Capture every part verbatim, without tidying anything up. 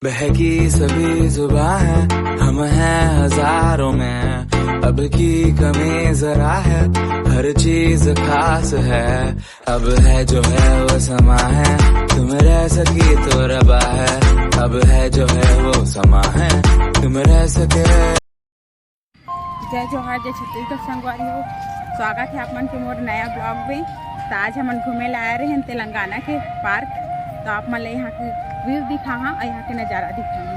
बहकी सभी जुबां है, हम हैं हजारों में, अब की कमी जरा है, हर चीज खास है। अब है जो है वो समा है, तुम रह सकी तो रबा है। अब है जो है वो समा है, तुम रह सके। जय जोहार, जय छत्तीसगढ़ संगवारी हो। स्वागत है आप मन के मोर नया ब्लॉग में। तो आज हमन घूमे ला आए रहे तेलंगाना के पार्क, तो आप मन ला यहाँ के व्यू दिखाहा और यहाँ के नजारा दिखाहा।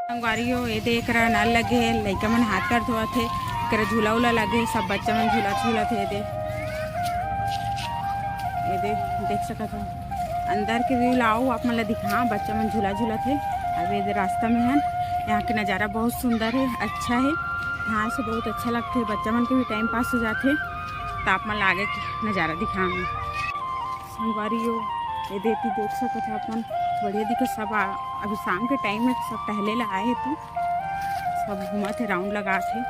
संगवारी हो, ये दे एकरा नल लगे हे, लइका मन हाथ पैर धोवत हे, एकरा झूला उला लगे हे, सब बच्चा मन झूला झूलत हे। ये दे, ये दे देख सकत हो अंदर के व्यू लाओ, आप मन ला दिखा, बच्चा मन झूला झूलत हे। अब ये दे रास्ता में हन, यहाँ के नजारा बहुत सुंदर है, अच्छा है, यहाँ से बहुत अच्छा लगथे, बच्चा मन के भी टाइम पास हो जाथे। तो आप मन ला आगे के नजारा दिखा। संगवारी हो, ये देती देख सकत हो अपन, बढ़िया दिखे सब आ, अभी शाम के टाइम में सब टहले ला आए हे, तो सब घूमत हे, राउंड लगात हे।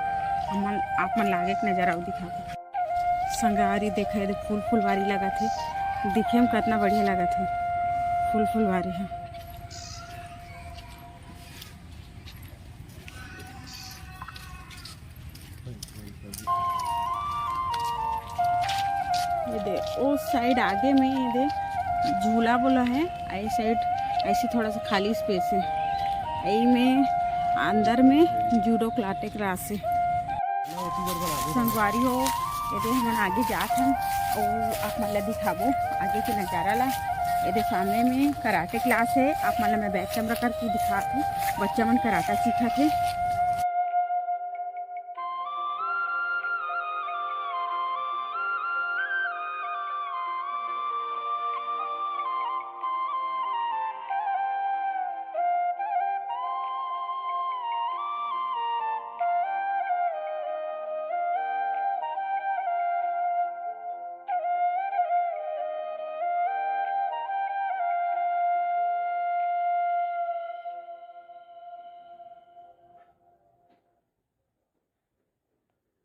हमन आप मन ला आगे के नजारा अउ दिखाबो। संगवारी देखा, ये दे फूल फुलवारी लगत हे, दिखे में कितना बढ़िया लगत हे फूल फुलवारी है। ये दे, उस साइड आगे में ये दे झूला बोला है, आई साइड ऐसे थोड़ा सा खाली स्पेस है, यही में अंदर में जूडो क्लाटे क्लास है। संगवारी हो, ये दे हमन आगे जात हन, ओ आप मन ला दिखाबो आगे के नजारा ला। ये दे सामने में कराटे क्लास है, आप मन ला मैं बैक कैमरा करके दिखात हूँ, बच्चा मन कराटा सीखत हे।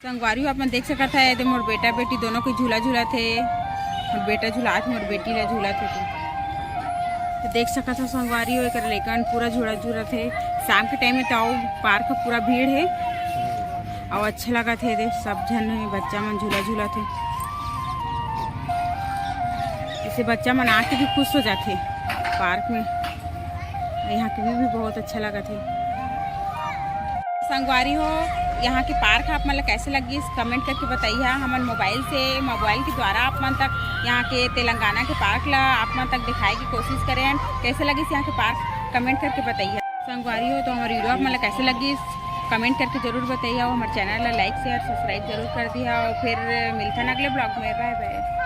संगवारी हो, आप मन देख सकत हे, एदे मोर बेटा बेटी दोनों के झूला झूलत हे। मोर बेटा झूलात, मोर बेटी ला झूलत हे। तो देख सकत हो संगवारी हो, एकर लइकन पूरा झूला झूलत हे। शाम के टाइम में तो अउ पार्क ह पूरा भीड़ हे, अउ अच्छा लगत हे। एदे सब झन हे, बच्चा मन झूला झूलत हे। इसे बच्चा मन आके भी खुश हो जाथे पार्क में। यहाँ के व्यू भी बहुत अच्छा लगत हे। संगवारी हो, यहाँ के पार्क आप मन ला कैसे लगिस, कमेंट करके बताइहा। हमन मोबाइल से, मोबाइल के द्वारा आप मन तक यहाँ के तेलंगाना के पार्क ला आप मन तक दिखाए की कोशिश करे हन। कैसे लगिस यहाँ के पार्क, कमेंट करके बताइहा। संगवारी हो, तो हमारी वीडियो आप मन ला कैसे लगिस, कमेंट करके जरूर बताइहा। और हमारे चैनल ला लाइक, शेयर, सब्सक्राइब जरूर कर दिहा। और फिर मिलथन अगले ब्लॉग में। बाय बाय।